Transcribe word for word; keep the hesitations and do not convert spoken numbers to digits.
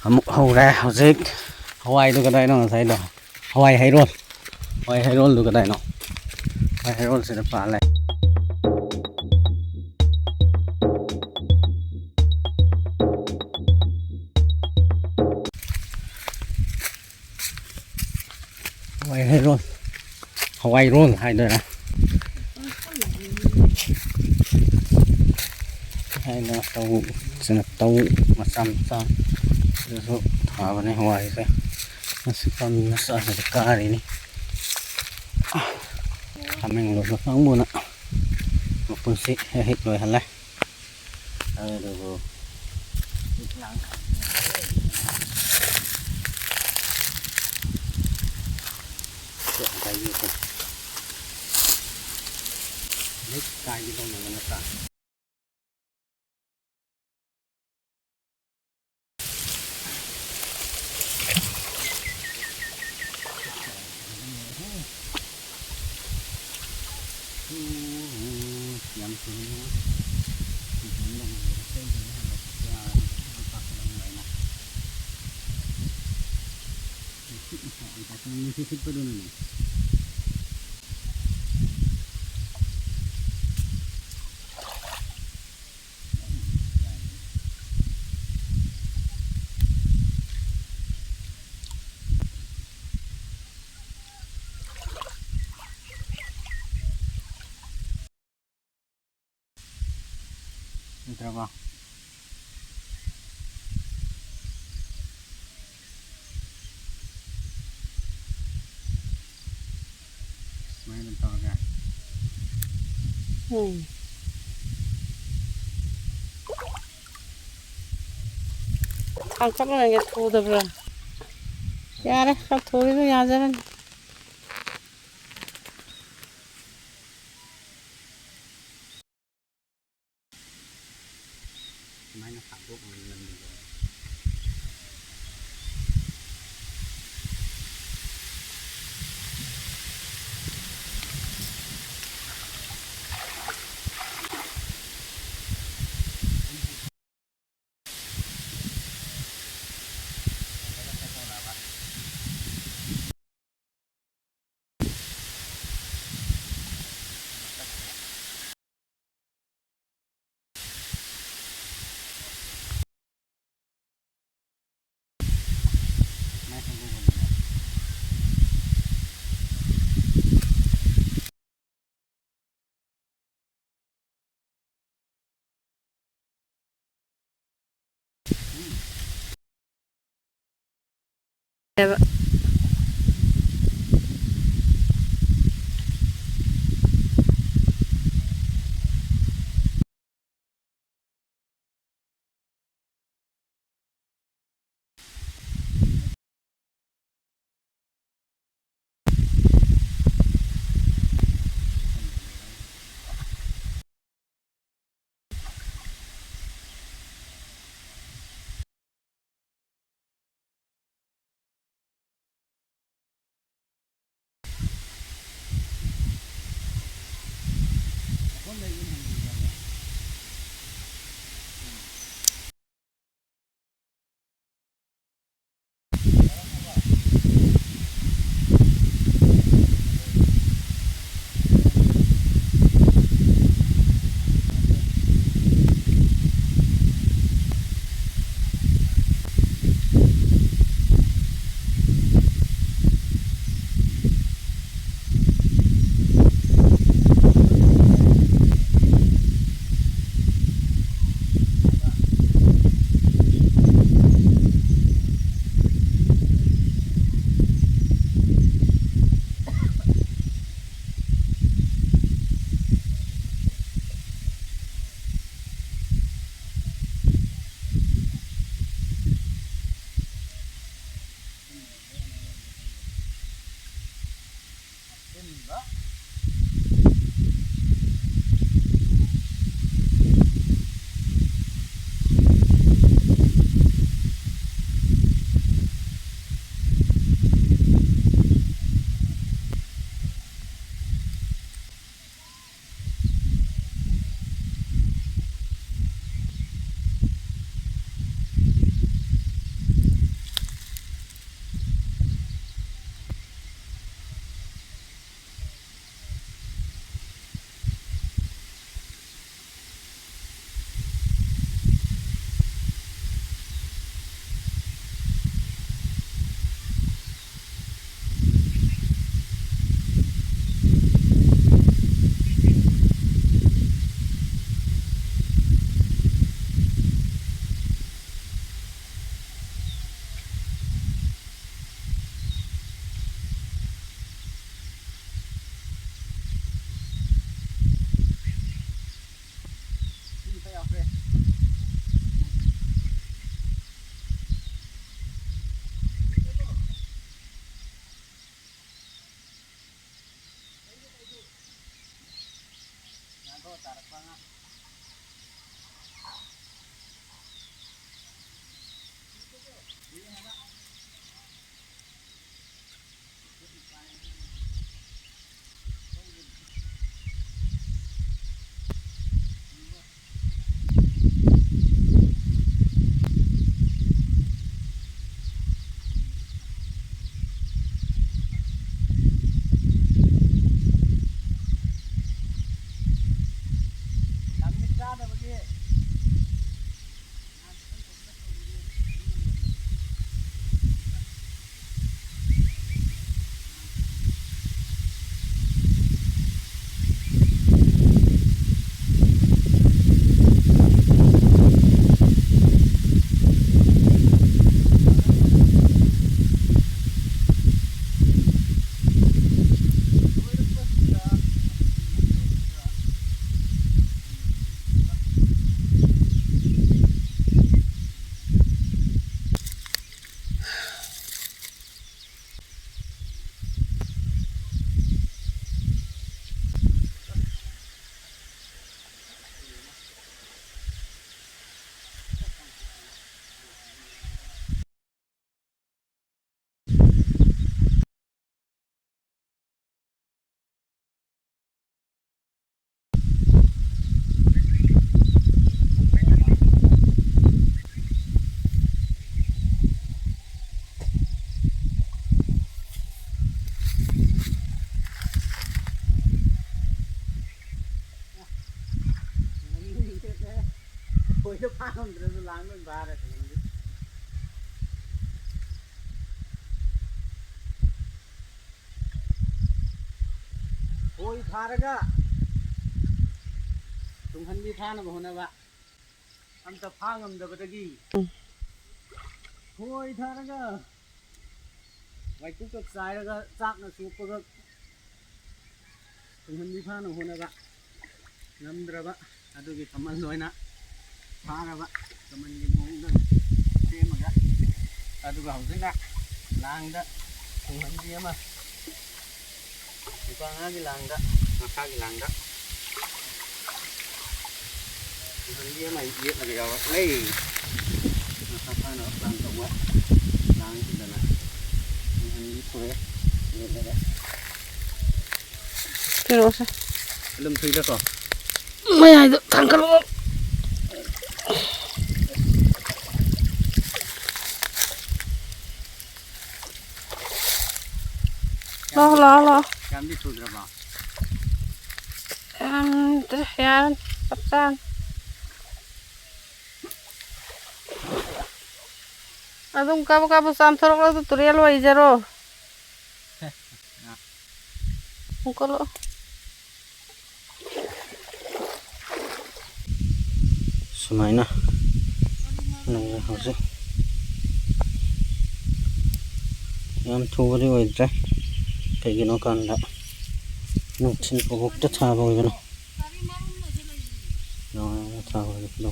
ꯑꯃꯨꯛ ꯍꯧꯔꯦ ꯍꯧꯖꯤꯛ꯫ ꯍꯋꯥꯏꯗꯨ ꯀꯗꯥꯏꯅꯣ ꯉꯁꯥꯏꯗꯣ? ꯍꯋꯥꯏ ꯍꯩꯔꯣꯜ꯫ ꯍꯋꯥꯏ ꯍꯩꯔꯣꯜꯗꯨ ꯀꯗꯥꯏꯅꯣ? ꯍꯋꯥꯏ ꯍꯩꯔꯣꯜꯁꯤꯗ ꯄꯥꯜꯂꯦ꯫ ꯍꯋꯥꯏ ꯍꯩꯔꯣꯜ꯫ ꯍꯋꯥꯏꯔꯣꯜ ꯍꯥꯏꯗꯣꯏꯔꯥ? ꯍꯥꯏꯅ ꯇꯧ, ꯁꯤꯅ ꯇꯧ ꯃꯆꯥ ꯃꯆꯥ꯫ ꯑꯗꯨꯁꯨ ꯊꯥꯕꯅꯦ ꯍꯋꯥꯏꯁꯦ꯫ ꯃꯁꯤ ꯄꯥꯝꯕꯤ ꯃꯆꯥꯁꯤꯗ ꯀꯥꯔꯤꯅꯤ꯫ ꯍꯥꯃꯦꯡ ꯂꯣꯏꯕ ꯀꯥꯡꯕꯨꯅ ꯃꯄꯨꯟꯁꯤ ꯍꯦꯛ ꯍꯦꯛ ꯂꯣꯏꯍꯜꯂꯦ꯫ ꯑꯗꯨꯕꯨ ꯂꯣꯏ ꯀꯥꯏꯒꯦ ꯇꯧꯅꯕ ꯅꯠꯇ꯭ꯔꯥ? ꯌꯥꯝ ꯊꯨꯅ ꯅꯨꯡꯁꯤꯠ ꯁꯤꯠꯄꯗꯨꯅꯅꯦ꯫ ꯎꯗ꯭ꯔꯕ? ꯁꯨꯃꯥꯏꯅ ꯑꯗꯨꯝ ꯇꯧꯔꯒ꯫ ꯎꯝ꯫ ꯊꯥꯡꯀꯠꯂꯒ ꯊꯨꯗꯕ꯭ꯔꯥ? ꯌꯥꯔꯦ, ꯈꯔ ꯊꯨꯔꯤꯗꯣ ꯌꯥꯖꯔꯅꯤ꯫ ꯁꯨꯃꯥꯏꯅ ꯁꯥꯡꯗꯣꯛꯅ ꯅꯝꯕꯤꯕ꯫ ꯍꯥꯏꯕ꯫ ꯑꯩꯗꯣ ꯐꯥ ꯉꯝꯗ꯭ꯔꯁꯨ ꯂꯥꯡ ꯂꯣꯏ ꯐꯥꯔꯦ ꯇꯨꯡꯍꯟꯕꯤ꯫ ꯈꯣꯏ ꯊꯥꯔꯒ ꯇꯨꯡꯍꯟꯕꯤ ꯐꯥꯅꯕ ꯍꯣꯠꯅꯕ꯫ ꯑꯝꯇ ꯐꯥ ꯉꯝꯗꯕꯗꯒꯤ ꯎꯝ꯫ ꯈꯣꯏ ꯊꯥꯔꯒ ꯋꯥꯏꯀꯨꯞꯀ ꯆꯥꯏꯔꯒ ꯆꯥꯛꯅ ꯆꯣꯞꯄꯒ ꯇꯨꯡꯍꯟꯕꯤ ꯐꯥꯅ ꯍꯣꯠꯅꯕ ꯉꯝꯗ꯭ꯔꯕ ꯑꯗꯨꯒꯤ ꯀꯃꯟ ꯑꯣꯏꯅ ꯐꯥꯔꯕ ꯀꯃꯟꯒꯤ ꯃꯑꯣꯡꯗ ꯁꯦꯝꯃꯒ ꯑꯗꯨꯒ ꯍꯧꯖꯤꯛꯅ ꯂꯥꯡꯗ ꯇꯨꯡꯍꯟꯕꯤ ꯑꯃ ꯂꯨꯄꯥ ꯃꯉꯥꯒꯤ ꯂꯥꯡꯗ ꯃꯈꯥꯒꯤ ꯂꯥꯡꯗ ꯇꯨꯡꯍꯟꯕꯤ ꯑꯃ ꯌꯦꯠꯂꯒ ꯌꯥꯎꯔꯛꯂꯦ꯫ ꯃꯁꯥ ꯐꯥꯅꯕ ꯄ꯭ꯂꯥꯟ ꯇꯧꯕ ꯂꯥꯡꯁꯤꯗꯅ ꯇꯨꯡꯍꯟꯕꯤ ꯄꯨꯔꯛꯑꯦ ꯌꯦꯠꯂꯒ꯫ ꯄꯤꯔꯛꯑꯣꯁꯦ꯫ ꯑꯗꯨꯝ ꯊꯨꯏꯗꯀꯣ꯫ ꯃꯌꯥꯏꯗ ꯊꯥꯡꯒꯠꯂꯛꯑꯣ꯫ ꯂꯥꯛꯑꯣ, ꯂꯥꯛꯑꯣ, ꯂꯥꯛꯑꯣ꯫ ꯌꯥꯝꯗꯤ ꯊꯨꯗ꯭ꯔꯕꯣ? ꯌꯥꯝꯗ꯭ꯔꯦ, ꯌꯥꯔꯅꯤ, ꯆꯞ ꯆꯥꯔꯅꯤ꯫ ꯑꯗꯨꯝ ꯀꯥꯕꯛ ꯀꯥꯕꯛ ꯆꯥꯝꯊꯣꯔꯛꯂꯁꯨ ꯇꯨꯔꯦꯜ ꯑꯣꯏꯖꯔꯣ꯫ ꯍꯨꯝꯀꯠꯂꯛꯑꯣ꯫ ꯁꯨꯃꯥꯏꯅ ꯂꯩꯔꯦ ꯍꯧꯖꯤꯛ꯫ ꯌꯥꯝ ꯊꯨꯕꯗꯤ ꯑꯣꯏꯗ꯭ꯔꯦ, ꯀꯩꯒꯤꯅꯣ ꯀꯥꯟꯗ ꯅꯨꯡꯊꯤꯜ ꯐꯥꯎꯕꯇ ꯊꯥꯕ ꯑꯣꯏꯕꯅ꯫ ꯅꯨꯡꯉꯥꯏꯅ ꯊꯥꯕ ꯑꯣꯏꯕꯅ꯫